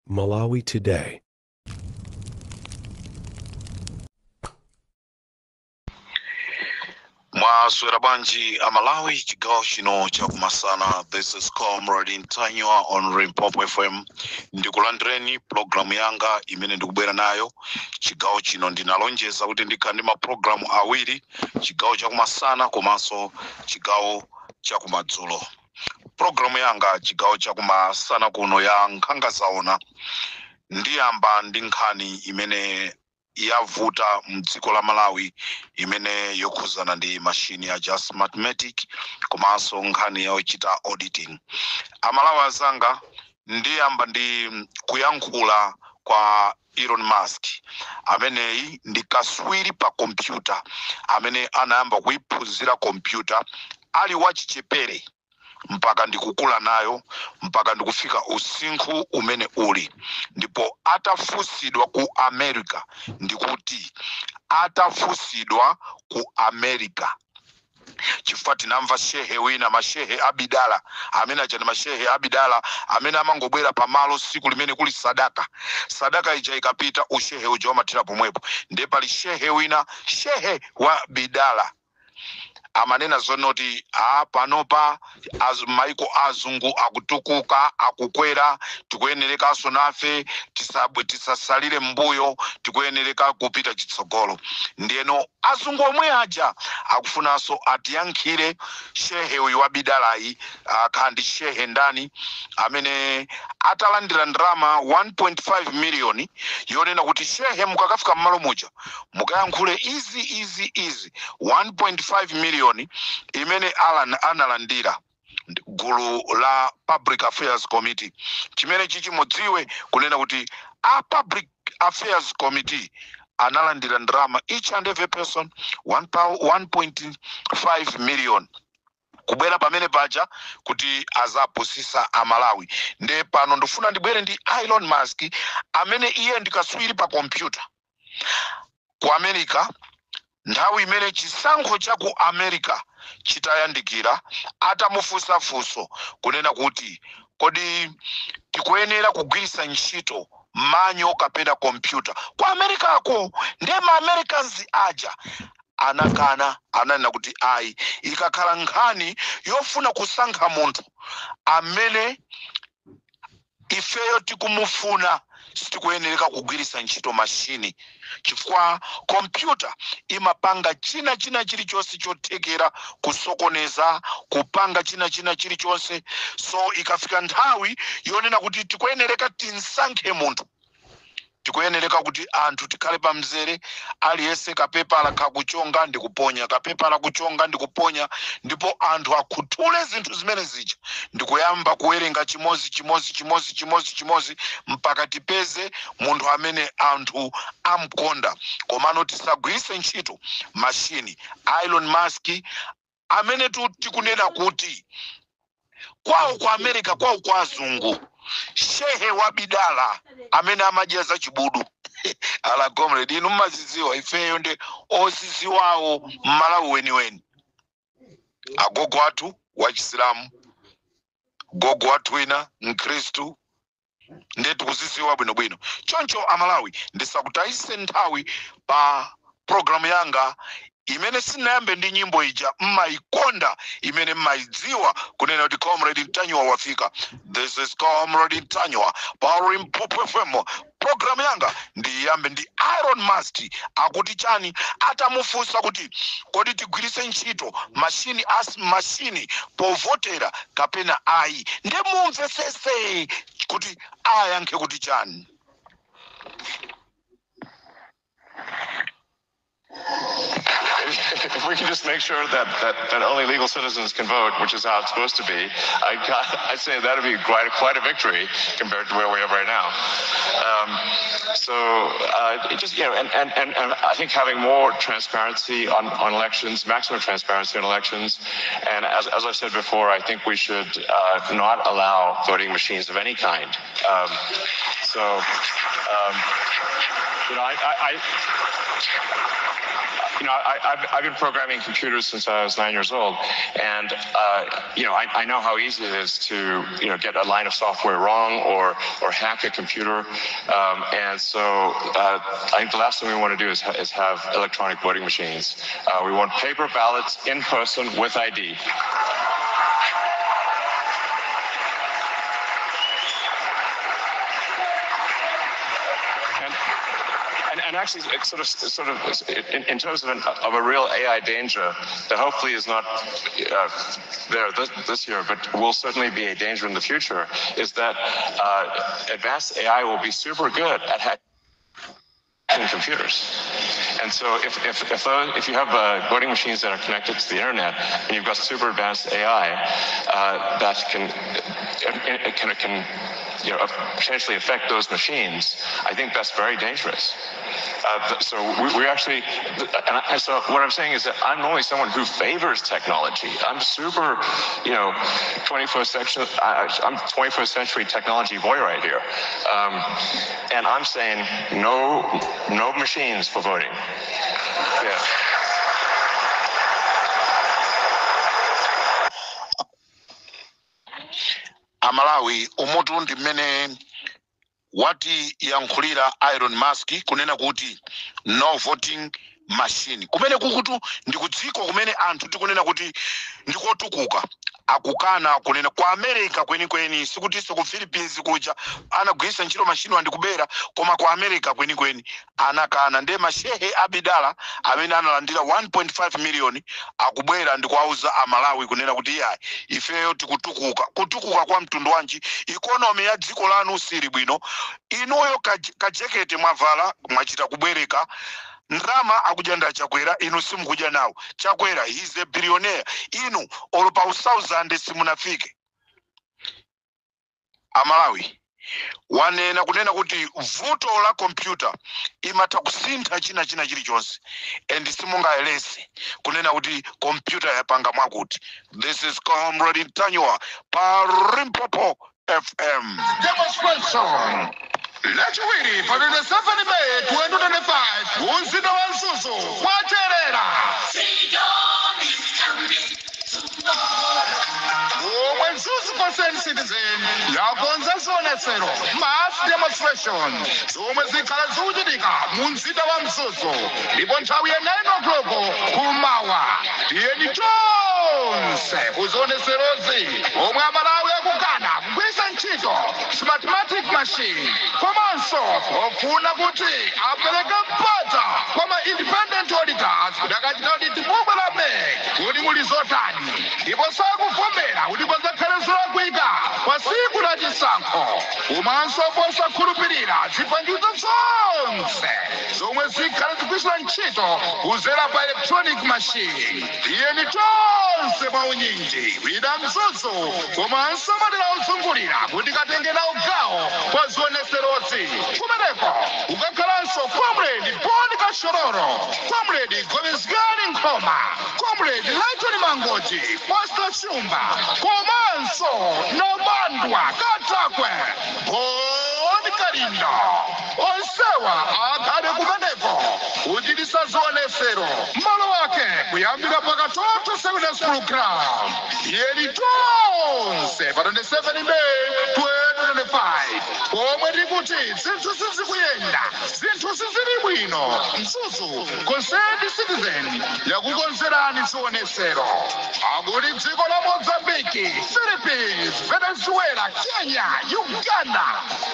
Malawi Today. Mwaswera bwanji Amalawi chigawo chino chakumasana? This is Comrade Ntanyiwa on Limpopo FM. Ndikulandireni programu yanga imene ndikubwera nayo chigawo chino. Ndinalonjeza kuti ndikhala ndi mapulogalamu awiri, chigawo chakumasana komanso chigawo chakumadzulo. Programu yanga chigawo chakumasana kuno ya Nkhanga Zaona ndiyamba ndi nkhani imene yavuta mdziko la Malawi, imene yokhuzana ndi mashini ya Smartmatic komanso nkhani yochita auditing. Amalawi azanga, ndiyamba ndi kuyankhula kwa Elon Musk. Ameneyi ndi kaswiri pa kompyuta amene anayamba kuiphunzira kompyuta ali wachichepere mpaka ndikukula nayo mpaka ndikufika usinkhu umene uli. Ndipo atafunsidwa ku America, ndikuti atafunsidwa ku America, chifukwa tinamva shehe wina, mashehe abidala amene aja ndi mashehe abidala amene amangobwera pamalo siku limene kuli sadaka, sadaka ija ikapita ushehe uja umathera pomwepo. Ndiye pali shehe wina, shehe wa bidala, amanena zonoti a panopa maiko azungu akutukuka, akukwera, tikuyenerekanso nafe tisasalire mbuyo, tikuyenereka kupita chitsogolo. Ndiyeno azungu omwe aja akufunanso atiyankhire shehe uyu wa bidalayi, akhala ndi shehe ndani amene atalandira ndalama 1.5 miliyoni yonena kuti shehe mukakafika mmalo muja mukayankhule izi izi izi. 1.5 miliyoni imene Alan analandira gulu la Public Affairs Committee, chimene chichi mudziwe kunena kuti a Public Affairs Committee analandira ndalama each and every person 1.5 million kubwera pamene paja kuti azapusisa Amalawi. Nde pano ndifuna ndibwere ndi Elon Musk amene iye ndikaswiri pa kompyuta ku America. Nthawi imene chisankho cha ku America chitayandikira, atamufunsa funso kunena kuti kodi tikuyenera kugwiritsa ntchito manual kapena kompyuta ku Americako, ndiye ma Americans aja anakana, ananena kuti ayi, ikakhala nkhani yofuna kusankha munthu amene ifeyo tikumufuna sitikuyenereka kugwiritsa ntchito mashini, chifukwa kompyuta imapanga china china chilichonse chothekera kusokoneza, kupanga china china chilichonse. So ikafika nthawi yonena kuti tikuyenereka tinsankhe munthu, tikuyenereka kuti anthu tikhale pamzere, aliyense kapepala kakuchonga ndikuponya, kapepala kuchonga ndikuponya, ndipo anthu akhuthule zinthu zimene zija ndikuyamba kuwerenga chimozi chimozi chimozi chimozi chimozi mpaka tipeze munthu amene anthu amkonda, komano tisagwiritse ntchito mashini. Elon Musk amene tikunena kuti kwawo ku America, kwawo kwa azungu, shehe wa bidala amene amadya za chibudu. Ala comrade, inu mmazidziwa, ifeyo ndi oziziwawo mmalawi weniweni. Agogo athu wachisilamu, gogo wathu wina mkhristu, ndiye tikuziziwa bwinobwino. Choncho Amalawi, ndisakutayise nthawi pa programu yanga imene sinayambe ndi nyimbo ija mmayikonda, imene mmayidziwa kunena kuti Comrade Ntanyiwa wafika. This is Comrade Ntanyiwa pa Limpopo FM. Programu yanga ndiyambe ndi Elon Musk akuti chani atamufunsa kuti kodi tigwiritse ntchito mashini as mashini povotera kapena ayi. Ndiye mumvesese kuti ayankhe kuti chani. If we can just make sure that only legal citizens can vote, which is how it's supposed to be, I'd say that'd be quite a victory compared to where we are right now. And I think having more transparency on elections, maximum transparency on elections, and as I've said before, I think we should not allow voting machines of any kind. I've been programming computers since I was 9 years old, and I know how easy it is to get a line of software wrong or hack a computer, and so I think the last thing we want to do is have electronic voting machines. We want paper ballots in person with ID. And actually, it's sort of in terms of a real AI danger that hopefully is not there this year, but will certainly be a danger in the future, is that advanced AI will be super good at hacking computers. And so if you have voting machines that are connected to the internet and you've got super advanced AI that can potentially affect those machines, I think that's very dangerous. So we actually, and so what I'm saying is that I'm normally someone who favors technology. I'm super, 21st century, I'm 21st century technology boy right here. And I'm saying no machines for voting. Yeah. Amalawi umutu ndi mmene wati yankhulira Elon Musk kunena kuti no voting machine, kumene kukutu ndi kudziko kumene anthu tikunena kuti ndikotukuka, akukana kunena kwa America kwenikweni, sikutinso ku Philippines kuja anagwiritsa ntchito machine andikubera, koma kwa America kwenikweni anakana. Ndiye mashehe abidala amene analandira 1.5 million akubwera ndikuwauza Amalawi kunena kuti iyayi, ifeyo tikutukuka. Kutukuka kwa mtundu wanji? Economy ya dziko lanu sili bwino, inuyo kajekete mwavala mwachita kubwereka, ndrama akudya nda Chakwera, inu simukudya nawo. Chakwera he's a billionaire, inu olo pa 1000 simunafike. Amalawi wanena kunena kuti vuto la computer imatha kusintha china chilichonse, and simungayelese kunena kuti computer yapanga mwakuti. This is Comrade Ntanyiwa pa Limpopo FM. Demonstration lachiwiri pa 27 May 2025 mzinda wa Mzuzu kwacherera omwe Mzuzu Concerned Citizen yakonza zionetsero mass demonstration zomwe zikhala zikuchitika mu mzinda wa Mzuzu, ndipo nthawi ya 9 o'clock kumawa. Tiyeni tonse kuzionetserozi omwe Amalawi akukana kugwiritsa ntchito smartmatic machine, komanso ofuna kuti apereke mpata kwa ma independent auditors kuti akachita audit bungwe la MEC kuti muli zotani, ndipo sakuvomera kuti pazakhale zolakwika pa tsiku la chisankho, komanso posakhulupirira zipangizo zonse zomwe zikhale zigwiritsidwa ntchito kudzera pa electronic machine. Tiyeni tonse mwaunyinji wina Mzuzu komanso madera ozungulira kuti katenge nawo gawo pa zionetserozi. Kumeneko kukakhalanso Comrade Boni Kashororo, Comrade Gomezgani Nkhoma, Comrade Lighton Mangoji, Pastor Shumba, komanso Nomandwa Katakwe, Boni Kalindo. Onsewa akhale kumeneko kuchitisa zionetsero malo ake kuyambira pakatoto Secondary School ground. Tiyeni tonse pa 27 May 2025 pomwe tikuti zinthu sizikuyenda, zinthu sizili bwino. Mzuzu Concerned Citizen yakukonzerani zionetsero. Akuti dziko la Mozambiki, Philippines, Venezuela, Kenya, Uganda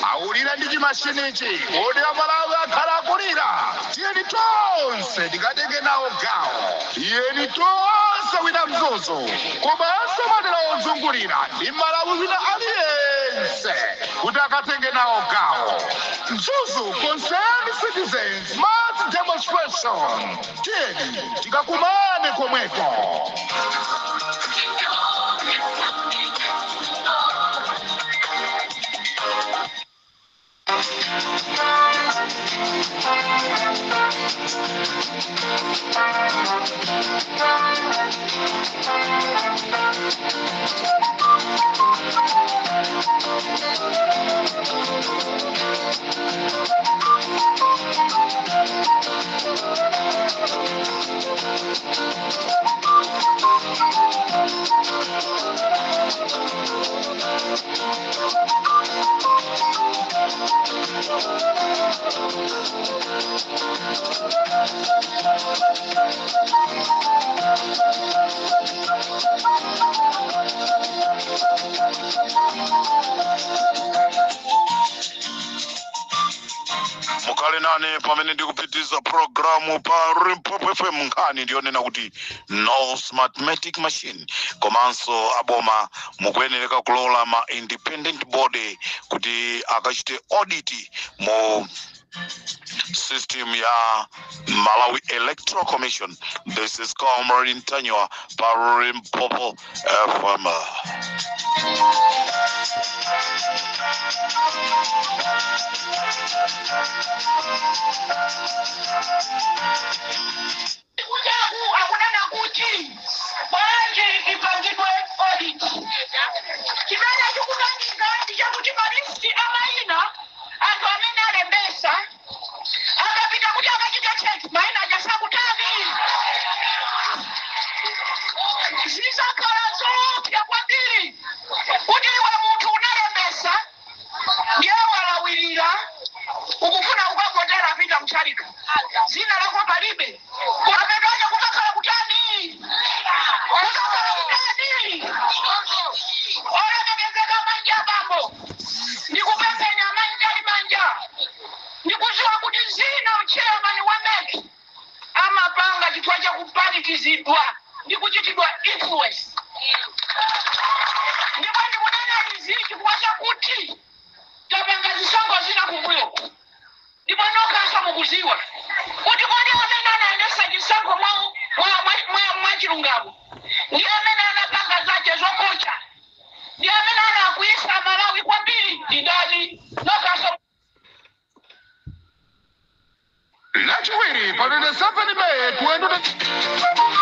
akulira ndi chimashinichi, kodi Amalawi akhala akulira. Tiyeni tonse tikatenge nawo gawo. Tiyeni tonse wina Mzuzu komanso madera ozungulira ndi Malawi wina aliyense kuti akatenge nawo gawo. Mzuzu Concerned Citizens mass demonstration, tiyeni tikakumane komweko. Mukhale nane pamene ndikupitiriza programu pa Limpopo FM. Nkhani ndiyonena kuti no Smartmatic machine, komanso aboma mukuyenereka kulola ma independent body kuti akachite audit mu system ya Malawi Electoral Commission. This is Comrade Ntanyiwa pa Limpopo FM. Kunjaku akunena kuti bwanji ipangidwe audit? Chimene chikupangika ndi chakuti ma list a mayina anthu amene alembesa, akapita kuti akachita check, mayina aja sakutani. Zizakhala zoopsa kwambiri kuti iwe munthu unalembesa, ndiye walawirira, ukufuna kukavotera Peter Mutharika, zina lako palibe. Kumapetoja kukakhala kutani? Kukakhala kutani? Olemekezeka manja, bambo, ndikupempheni amanja ali manja. Ndikuziwa kuti zina chairman wa MEC amapanga chifukwa chakupanikizidwa ndi kuchitidwa influence, ndipo ndikunena izi chifukwa chakuti tapanga zisankho zina kumbuyo, ndipo nokhaso mukuziwa kuti kodi amene anayendesa chisankho mwa chilungamo ndi amene anapanga zache zokocha ndi amene anakwisa Malawi kwambiri ndi ndani? Nokhaso. Lachiwiri pa 27 May 20.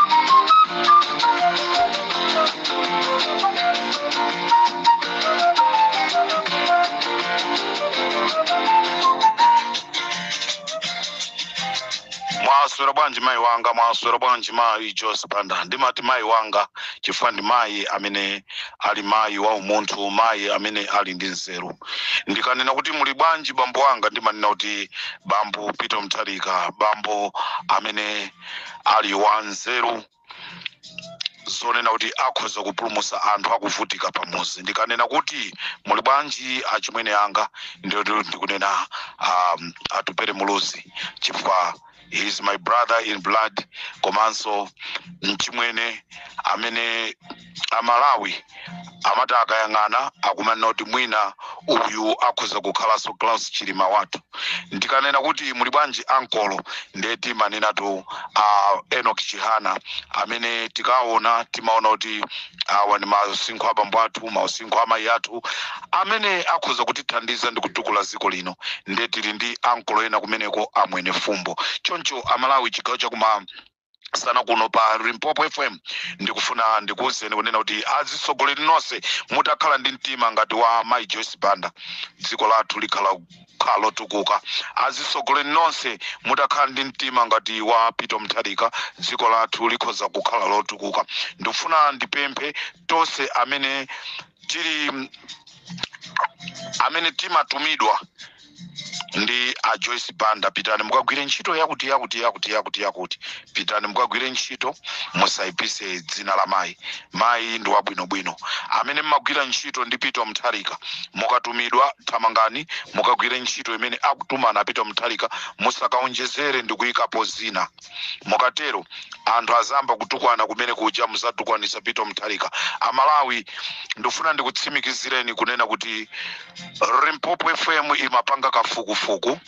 Mwaswera bwanji mayi wanga? Mwaswera bwanji mayi Joyce Banda? Ndimati mayi wanga chifukwa ndi mayi amene ali mayi wa umunthu, mayi amene ali ndi nzeru. Ndikanena kuti muli bwanji bambo wanga, ndimanena kuti bambo Peter Mutharika, bambo amene ali wa nzeru zonena kuti akhoza kupulumutsa anthu akuvutika pamuzi. Ndikanena kuti muli bwanji achimwene anga, ndiyoti ndikunena Atupere Muluzi, chifukwa he is my brother in blood, komanso mchimwene amene Amalawi amati akayang'ana akumanena kuti mwina uyu akhoza kukhalanso Klaus Chilima wathu. Ndikanena kuti muli bwanji ankolo, ndiye timanenatu Enoch Chihana, amene tikaona timaona kuti awa ndi mausinkhu abambo athu, mausinkhu amayi athu, amene akhoza kutithandiza ndi kutukula dziko lino. Ndiye tili ndi ankolo ena kumeneko, amwene Fumbo. Choncho Amalawi, chigawo chakuma sana kuno pa Limpopo FM, ndikufuna ndikuwuzeni kunena kuti azitsogoleri nonse mutakhala ndi mtima ngati wa mayi Joyce Banda, dziko lathu likhala kukhala lotukuka. Azitsogoleri nonse mutakhala ndi mtima ngati wa Peter Mutharika, dziko lathu likhoza kukhala lotukuka. Ndikufuna ndipemphe tonse amene tili amene timatumidwa ndi a Joyce Banda, pitani mukagwire ntchito yakuti yakuti yakuti yakuti yakuti. Pitani mukagwire ntchito, musayipise dzina la mayi. Mayi ndi wabwinobwino. Amene mmagwira ntchito ndi Peter Mutharika, mukatumidwa, thamangani mukagwire ntchito imene akutumana Peter Mutharika, musakaonjezere ndi kuyikapo zina. Mukatero anthu azamba kutukwana kumene kuja, muzatukwanisa Peter Mutharika. Amalawi, ndifuna ndikutsimikizireni kunena kuti Limpopo FM imapanga kafukufuku,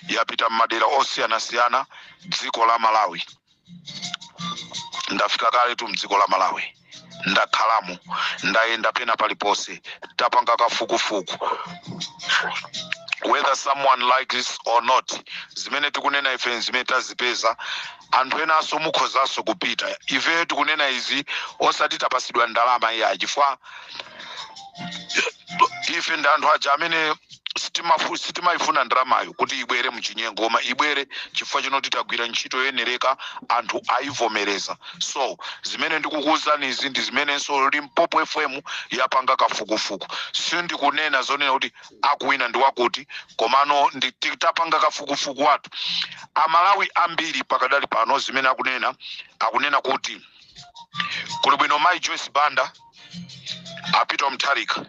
yapita m'madera osiyanasiyana dziko la Malawi. Ndafika kale tu mdziko la Malawi, ndakhalamo, ndayenda pena paliponse. Tapanga kafukufuku, whether someone likes or not, zimene tikunena ife zimene tazipeza. Anthu enanso mukhozanso kupita. Ife tikunena izi osati tapasidwa ndalama iyayi, chifukwa ife ndi anthu aja amene Sitimayifuna ndalamayo kuti ibwere muchinyengo, koma ibwere chifukwa chinoti tagwira ntchito yoyenereka, anthu ayivomereza. So zimene ndikukuwuzani izi ndi zimenenso Limpopo FM yapanga kafukufuku. Sindikunena zonena kuti akuwina ndi wakuti, komano titapanga kafukufuku wathu, Amalawi ambiri pakadali pano zimene akunena, akunena kuti kuli bwino Mayi Joyce Banda, a Peter Mutharika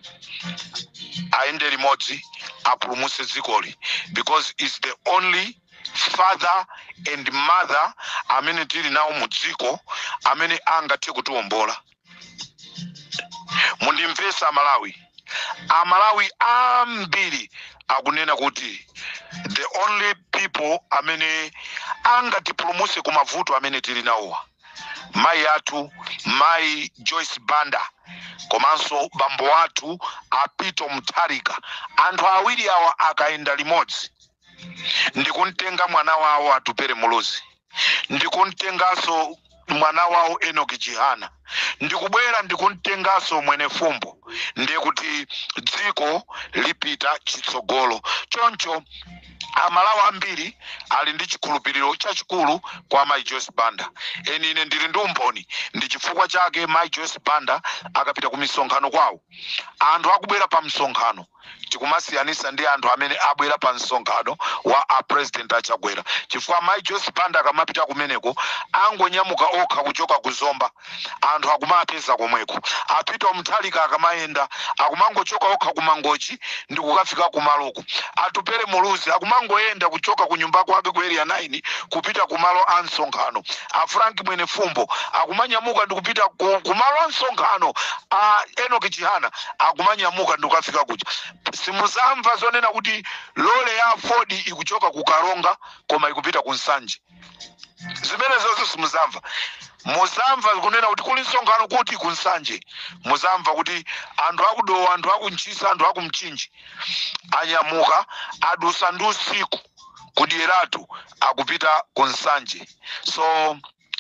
ayende limodzi, apulumutse dzikoli, because is the only father and mother amene tili nawo mu dziko amene angathe kutiwombola. Mundimvesa Amalawi, Amalawi ambiri akunena kuti the only people amene angatipulumutse ku mavuto amene tili nawowa, mayi athu Mayi Joyce Banda komanso bambo athu a Peter Mutharika. Anthu awiri awa akayenda limodzi, ndikumtenga mwana wawo Atupere Muluzi, ndikumtenganso mwana wawo Enoch Chihana, ndikubwera ndikumtenganso Mwenefumbo, ndiye kuti dziko lipita chitsogolo. Choncho Amalawi ambiri ali ndi chikhulupiriro chachikulu kwa Mayi Joyce Banda. Eni ine ndili ndi umboni. Ndi chifukwa chake Mayi Joyce Banda akapita ku misonkhano kwawo, anthu akubwera pa msonkhano tikumasiyanisa ndi anthu amene abwera pa msonkhano wa a President Achakwera, chifukwa Mayi Joyce Banda akamapita kumeneko, angonyamuka okha kuchoka ku Zomba, anthu akumapeza komweko. A Peter Mutharika akamayenda, akumangochoka okha ku Mangochi ndi kukafika kumaloko. Atupere Muluzi akumangoyenda kuchoka ku nyumba kwake ku Area 9 kupita kumalo a msonkhano. A Frank Mwenefumbo akumanyamuka ndi kupita kumalo a msonkhano. A Enoch Chihana akumanyamuka ndi kukafika kuja. Simuzamva zonena kuti lole ya Ford ikuchoka ku Karonga koma ikupita ku Nsanje. Zimene zonse simuzamva. Muzamva kunena kuti kuli msonkhano kuti ku Nsanje. Muzamva kuti anthu akuDowa, anthu akuNtchisa, anthu akuMchinji anyamuka, adusa ndi usiku kudyeratu, akupita ku Nsanje. So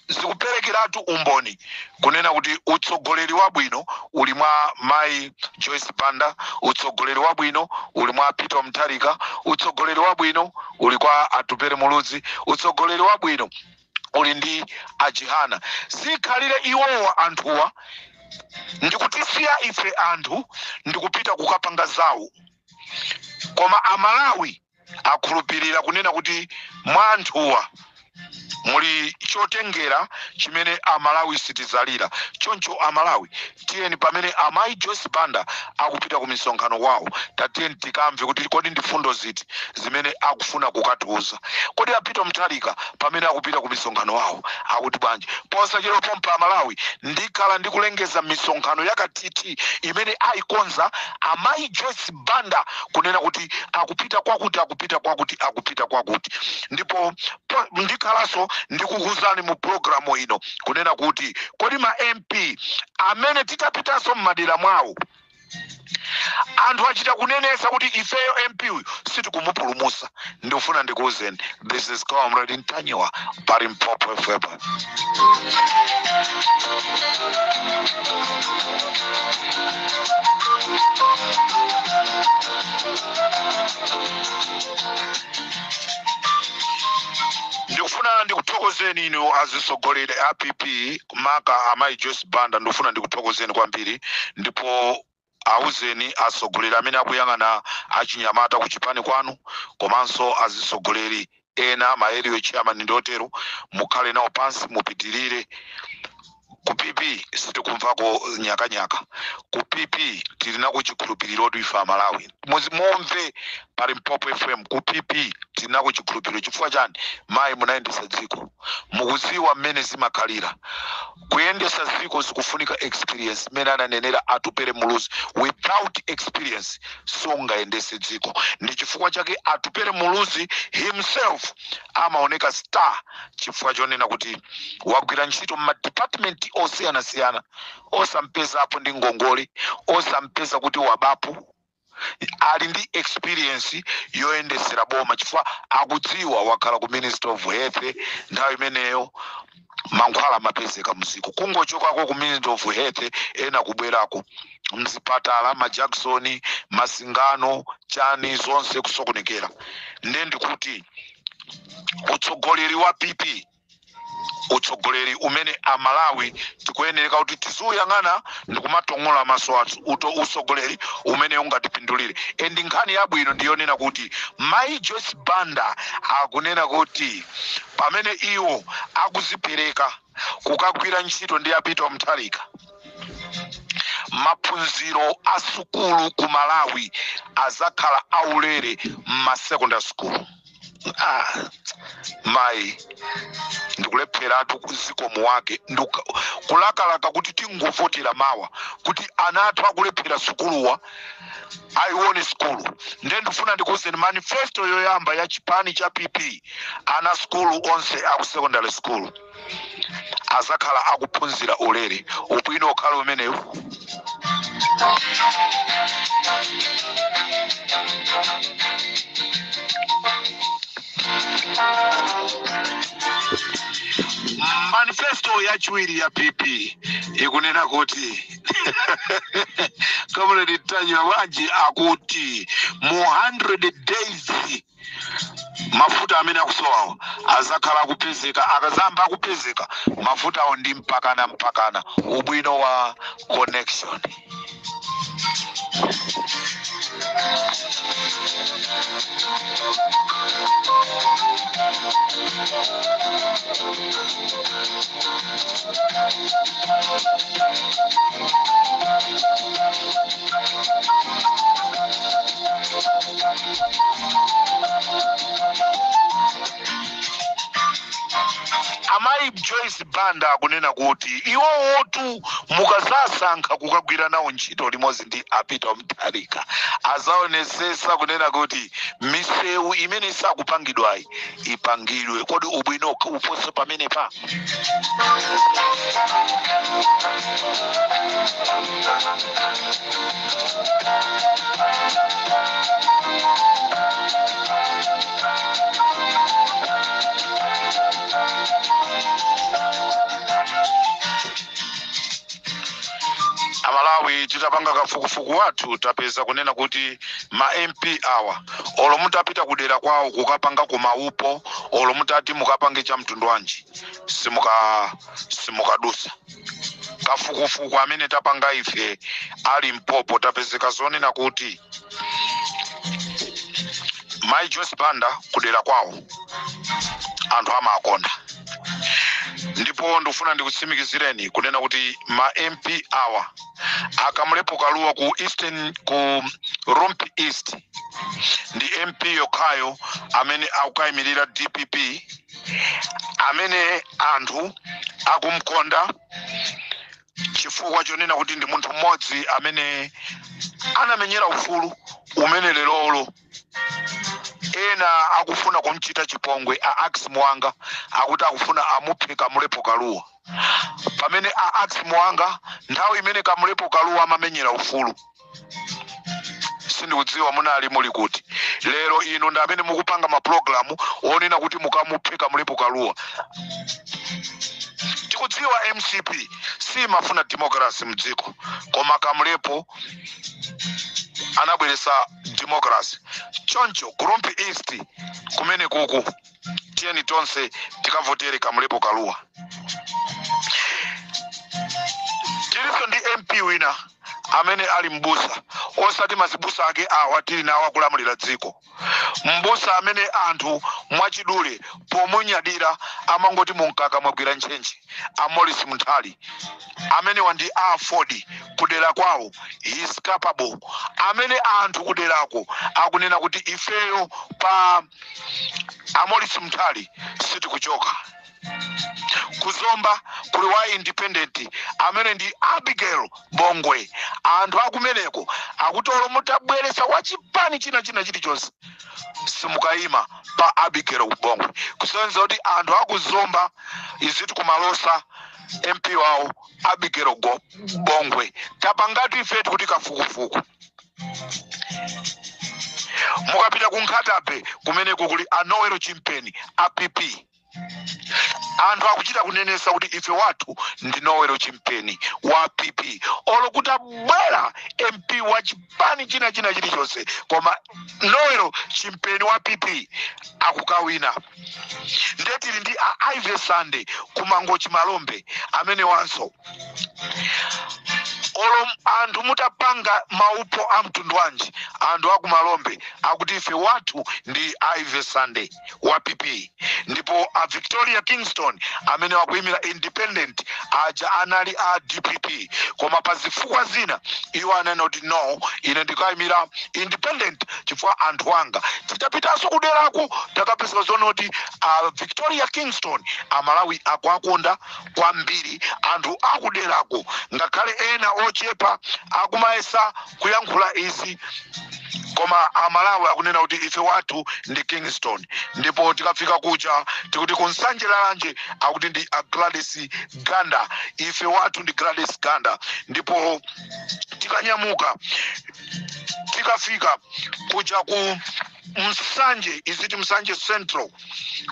zikuperekeratu umboni kunena kuti utsogoleri wabwino uli mwa Mayi Joyce Banda, utsogoleri wabwino uli mwa Peter Mutharika, utsogoleri wabwino uli kwa Atupere Muluzi, utsogoleri wabwino uli ndi Achihana. Zikhalire iwowa anthuwa ndikutisiya ife anthu ndikupita kukapanga zawo, koma Amalawi akhulupirira kunena kuti mwa anthuwa muli chotengera chimene Amalawi sitizalira. Choncho Amalawi, tiyeni pamene Amayi Joyce Banda akupita ku misonkhano kwawo, tatiyeni tikamve kuti kodi ndi fundo ziti zimene akufuna kukatiuza. Kodi a Peter Mutharika pamene akupita ku misonkhano wawo akuti bwanji? Posachedwa pompa, Amalawi, ndikhala ndikulengeza misonkhano yakathithi imene ayikonza Amayi Joyce Banda, kunena kuti akupita kwakuti, akupita kwakuti, akupita kwakuti. Ndipo ndikhalanso ndikukuuzani mu programu ino kunena kuti kodi ma MP amene titapitanso m'madera mwawo, anthu achita kunenesa kuti ifeyo MP uyu sitikumupulumusa. Ndikufuna ndikuwuzeni, this is Comrade Ntanyiwa pa Limpopo FM. Ndikufuna ndikuthokozeni inu azitsogoleri a PP, maka Amayi Joyce Banda. Ndikufuna ndikuthokozeni kwambiri. Ndipo auzeni atsogoleri amene akuyang'ana achinyamata kuchipani kwanu, komanso azitsogoleri ena, ma area chairman ndi otero, mukhale nawo pansi, mupitirire. Ku PP sitikumvako nyakanyaka. Ku PP tili nako chikhulupiriro ife Amalawi. Mumve pa Limpopo FM, ku PP tili nako chikhulupiriro. Chifukwa chani? Mayi, munayendesa dziko, mukudziwa mmene zimakhalira kuyendesa dziko. Zikufunika experience. Mmene ananenera Atupere Muluzi, without experience sungayendese dziko. Ndi chifukwa chake Atupere Muluzi himself amaoneka star, chifukwa chonena kuti wagwira ntchito m'madepartment osiyanasiyana, osampezapo ndi ngongole, osampeza kuti wabapo. Ali ndi experience yoyendesera boma chifukwa akudziwa, wakhala ku Minister of Health nthawi imeneyo. Mankhwala amapezeka mdziko, kungochokako ku Ministry of Health, ena kubwerako mzipatala, majakisoni, masingano, chani, zonse kusokonekera. Nde ndikuti utsogoleri wa PP, utsogoleri umene Amalawi tikuyenereka kuti tiziuyang'ana ndikumatong'ola maso athu, uto utsogoleri umene ungatipindulire. And nkhani yabwino ndiyonena kuti Mayi Joyce Banda akunena kuti pamene iwo akuzipereka kukagwira ntchito ndi a Peter Mutharika, maphunziro a sukulu ku Malawi azakhala aulere m'ma secondary school. Ah, mayi, ndikulepheratu zikomo wake kulakalaka kuti tingovotera mawa kuti ana athu akulephera sukuluwa ayione sukulu. Nde ndifuna ndikuwuzeni manifesto yoyamba ya chipani cha PP: ana sukulu onse aku secondary school azakhala akuphunzira ulere. Ubwino ukhala umenewu. Manifesto yachiwiri ya PP ikunena kuti, Comrade Tanya Wanji akuti mu 100 days mafuta amene akusowawo azakhala akupezeka. Akazamba akupezeka mafutawo ndi mpakana mpakana ubwino wa connection. Amayi Joyce Banda akunena kuti iwowotu mukazasankha kukagwira nawo ntchito limodzi ndi a Peter Mutharika, azaonesesa kunena kuti misewu imene isakupangidwayi ipangidwe. Kodi ubwino upose pamenepa? Amalawi, titapanga kafukufuku wathu tapeza kunena kuti ma MP awa, olo mutapita kudera kwawo kukapanga kumaupo, olo mutati mukapange cha mtundu wanji, simukadusa. Kafukufuku amene tapanga ife ali mpopo, tapezeka zonena kuti Mayi Joyce Banda kudera kwawo anthu amakonda. Ndipo ndikufuna ndikutsimikizireni kunena kuti ma MP awa, a Kamlepo Kalua ku Eastern, ku Rumphi East, ndi MP yokhayo amene akukayimirira DPP amene anthu akumkonda, chifukwa chonena kuti ndi munthu mmodzi amene anamenyera ufulu umene lerolo ena akufuna kumchita chipongwe. A Ax Muwanga akuti akufuna amuphe Kamlepo Kalua, pamene a Ax Muwanga nthawi imene Kamlepo Kalua amamenyera ufulu sindikudziwa munali muli kuti. Lero inu ndi amene mukupanga mapulogalamu onena kuti mukamuphe Kamlepo Kalua. Tikudziwa MCP simafuna democracy mdziko, koma Kamlepo anabweretsa democracy. Choncho ku Rumphi East kumene kuku, tiyeni tonse tikavotere Kamlepo Kalua. Tilinso ndi MP wina amene ali mbusa, osati mazibusa ake awa tili nawo akulamulira dziko, mbusa amene anthu mwachidule pomunyadira amangoti mumkaka mwagwira ntchentche, a Morris Munthali. Amenewa ndi a AFORD. Kudera kwawo he is capable, amene anthu kuderako akunena kuti ifeyo pa a Morris Munthali sitikuchoka. Kuzomba kuli wa independent amene ndi Abigail Bongwe. Anthu akumeneko akuti olo mutabweresa wachipani china china chilichonse, simukayima pa Abigail Bongwe, kusonyeza kuti anthu akuzomba iziti kumalosa MP wawo Abigail Bongwe. Tapangatu ifetu kuti kafukufuku. Mukapita ku Nkhata Bay kumeneko kuli a Noel Chimpeni a PP. Anthu akuchita kunenesa kuti ife wathu ndi Noel Chimpeni wa PP, olo kuti abwera MP wa chipani china china chilichonse, koma Noel Chimpeni wa PP akukawina. Ndiye tili ndi a Ivy Sande kumangochi Malombe, amene wanso olo anthu mutapanga maupo a mtundu wanji, anthu akumalombe akuti ife wathu ndi Ivy Sande wa PP. Ndipo a Victoria Kingston amene wakuyimira independent, aja anali a DPP, koma pa zifukwa zina iwo anena kuti no, ine ndikayimira independent chifukwa anthu anga. Titapitanso kuderako takapeza zonoti a Victoria Kingston Amalawi akuakonda kwambiri, anthu akuderako, ngakhale ena ochepa akumayesa kuyankhula izi, koma Amalawi akunena kuti ife wathu ndi Kingston. Ndipo tikafika kuja tikuti kunsanje lalanje akuti ndi a Gladys Ganda, ife wathu ndi Gladys Ganda. Ndipo tikanyamuka tikafika kuja ku Msanje, iziti Msanje Central,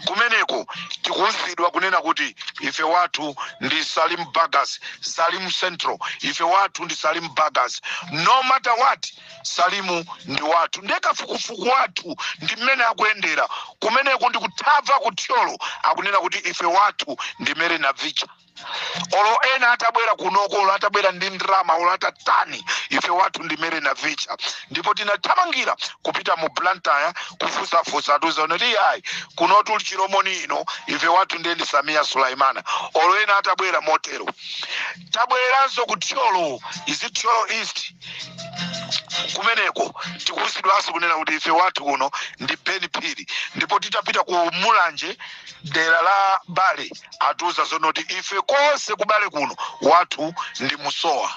kumeneko tikuwuzidwa kunena kuti ife wathu ndi Salim Bagas. Salim Central, ife wathu ndi Salim Bagas, no matter what, Salimu ndi wathu. Ndiye kafukufuku wathu ndi mmene akuyendera kumeneko. Ndi kuthabva kuthyolo akunena kuti ife wathu ndi Mary Navicha, olo ena atabwera kunoko, olo atabwera ndi ndrama, olo atatani, ife wathu ndi Mary Navicha. Ndipo tinathamangira kupita mu Blantyre kufusafusa, atiuza kuti ayi, kunotu Chilomoni ino ife wathu ndiye ndi Samia Sulaimana, olo ena atabwera motero. Tabwereranso ku Thyolo, izi Thyolo East, kumeneko tikuwuzidwanso kunena kuti ife wathu kuno ndi Ben Phiri. Ndipo titapita ku Mulanje, dera la Bale, atiuza zonoti ife konse kubale kuno wathu ndi Musowa.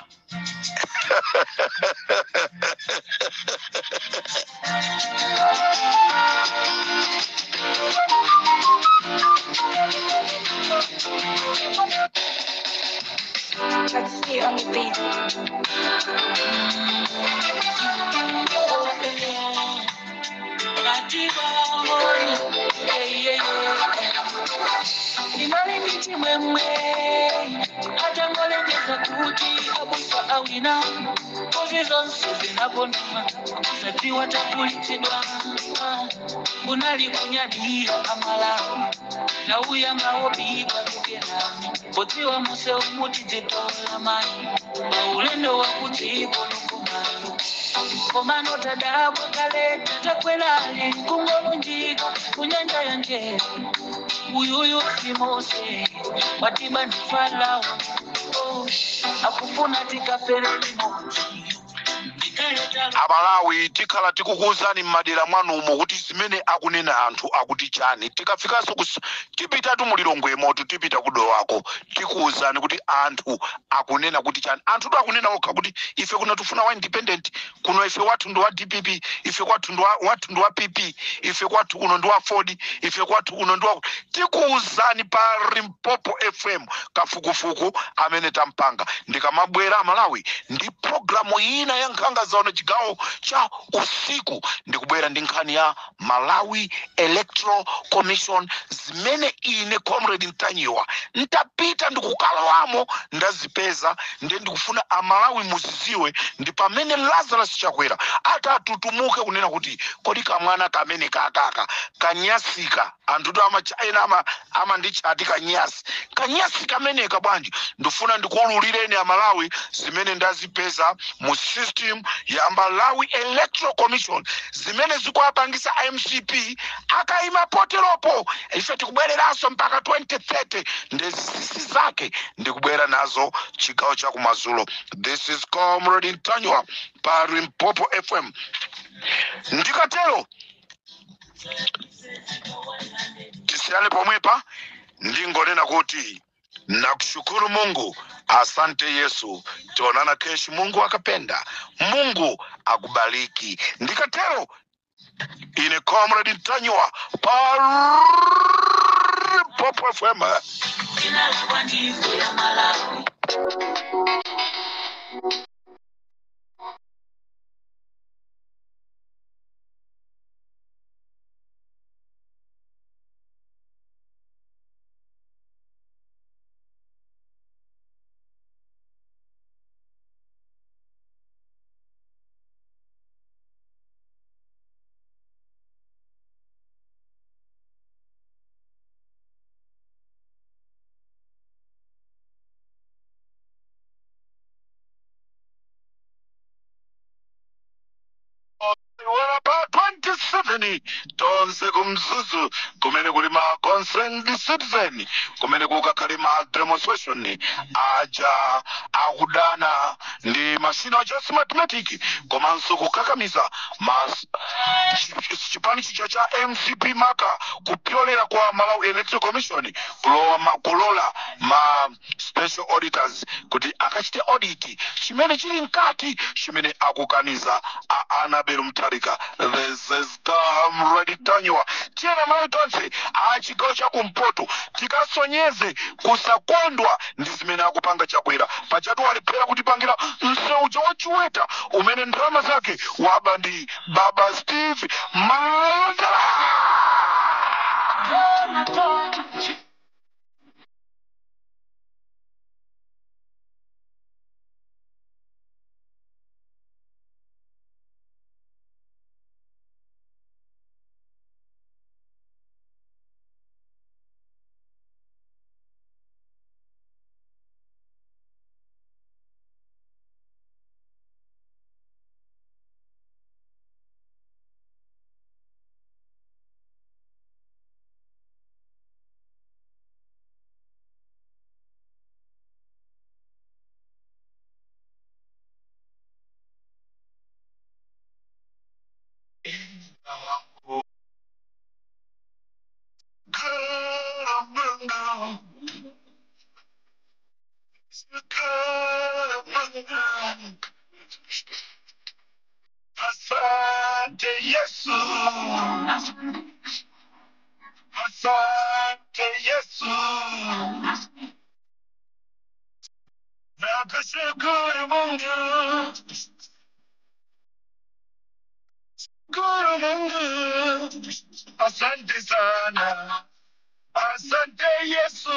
Let's see on the beat. Inali michimwemwe atangolengeza kuti abusa awina, kozi zonse zinabona kusadziwa takulitsidwa. Kunali kunyadira Amalawi nauyambawo bigwa kukenani podziwa muse umutidzitola mayi paulendo wakudziko lukumalo. Komano tadabwa kaleta takwelali kungolunjika kunyanja ya njere, uyuyu si Mose watiba ni Farao, oh, akufuna tikafere limodzi. Amalawi, tikhala tikukuwuzani m'madera mwanumo kuti zimene akunena anthu akuti chani. Tikafikanso tipitatu mulilongwemotu, tipita kudowako, tikuwuzani kuti anthu akunena kuti chani. Anthutu akunena okha kuti ife kuno tifuna wa independent, kuno ife wathu ndi wa DPP, ife kwathu ndi wathu ndi wa PP, ife kwathu kuno ndi wa Ford, ife kwathu kuno ndi wa. Tikuwuzani pa Limpopo FM kafukufuku amene tampanga. Ndikamabwera, Amalawi, ndi programu ina ya Nkhanga Zaona chigawo cha usiku, ndikubwera ndi nkhani ya Malawi Electoral Commission, zimene ine Comrade Ntanyiwa ntapita ndikukalowamo ndazipeza. Ndiye ndikufuna Amalawi muziziwe. Ndi pamene Lazarus Chakwera atatutumuke kunena kuti kodi kamwana kamene kakaka kanyasika, anthutu ena amanditchati kanyasi, kanyasi kameneka bwanji? Ndifuna ndikuwululireni Amalawi zimene ndazipeza mu system ya Malawi Electoral Commission, zimene zikuwapangisa MCP akayima poteropo, ife tikubwereranso mpaka 2030. Ndezisisi zake ndikubwera nazo chigawo cha kumadzulo. This is Comrade Ntanyiwa pa Limpopo FM. Ndikatero tisiyane pomwepa, ndingonena kuti nakushukuru Mungu, asante Yesu, tuonana kesho Mungu akapenda. Mungu akubariki. Ndikatero ine Comrade Ntanyiwa pa Limpopo FM. Inalakwa ndiko ya Malawi. Ndikuitanitseni tonse kumzuzu kumene kuli ma concerned citizen, kumene kukakhale ma demonstration aja akudana ndi mashina aja Smartmatic, komanso kukakamiza ma chipani chija cha MCP, maka kupyolera kwa Malawi Electoral Commission, kulola ma special auditors kuti akachite audit chimene chili mkati, chimene akukaniza a Annabel Mutharika. This is Comrade Ntanyiwa. Tiyeni Malawi tonse a chigawo cha kumpoto tikasonyeze kusakondwa ndi zimene akupanga Chakwera. Pachatu walephera kutipangira msewu uja wachiweta umene ndalama zake waba ndi baba Steve Mandela. Asante Yesu, asante Yesu, nakushukuru Mungu, shukuru Mungu, asante sana, asante Yesu.